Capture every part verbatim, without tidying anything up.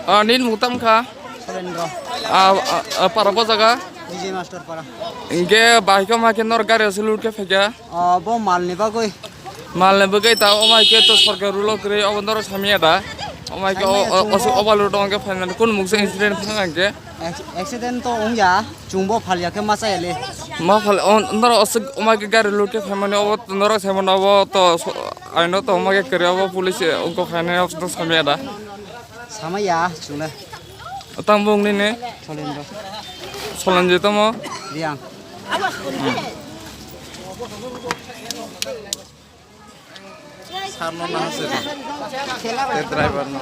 Ah, nini mung tamo kha? Surendra. Ah, ah, ah, para bo jaga? Vijay Master para. Hingke bahai khe ma khe norok gari o se load khe phaikha? Ah, bo mal ni bagwi. Mal ni bagwi ta o mai khe to sorkar rulo kwrwi obo norok samya da? O mai khe o, o, o, o, overload wngkhe phainani kun mungsa incident thang khe? Ac-, accident to wngya, chwngbo phalya khe ma chaya le. Ma phal, o, norok aswk o mai khe gari load khe phaimani obo norok saimano obo to so-, aino to o mai khe kwrwi obo police wngkok phainani obo to samya da? Samaya chwngno. Tamo bung nini? Solendro. Solenji tamo? Riang. Sarno na hase. Te driver no.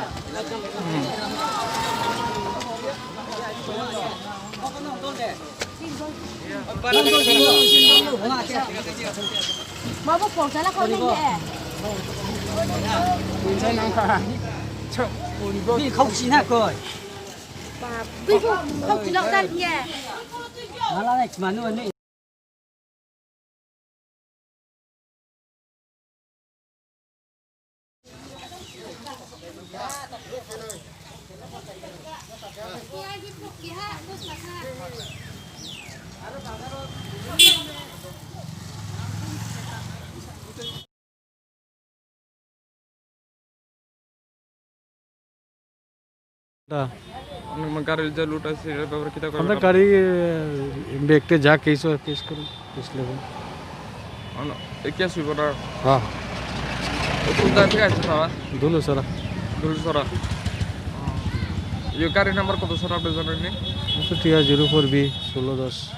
Mabo pokjala kau nai ye. Bi khau si na koi. Bi khau si na koi ye. Mala nai manu ani. Da. Ano ma gari je loot ase, er bapare kita koi? Handa gari, eh, bekte ja case, case karo, case lebo. Ano, e case hoibo na? Ha. O tu da thik ase na? Dulu sara. Dulu sara. Yo gari number koto sara apni janani? Itu tiga zero four B solo dos.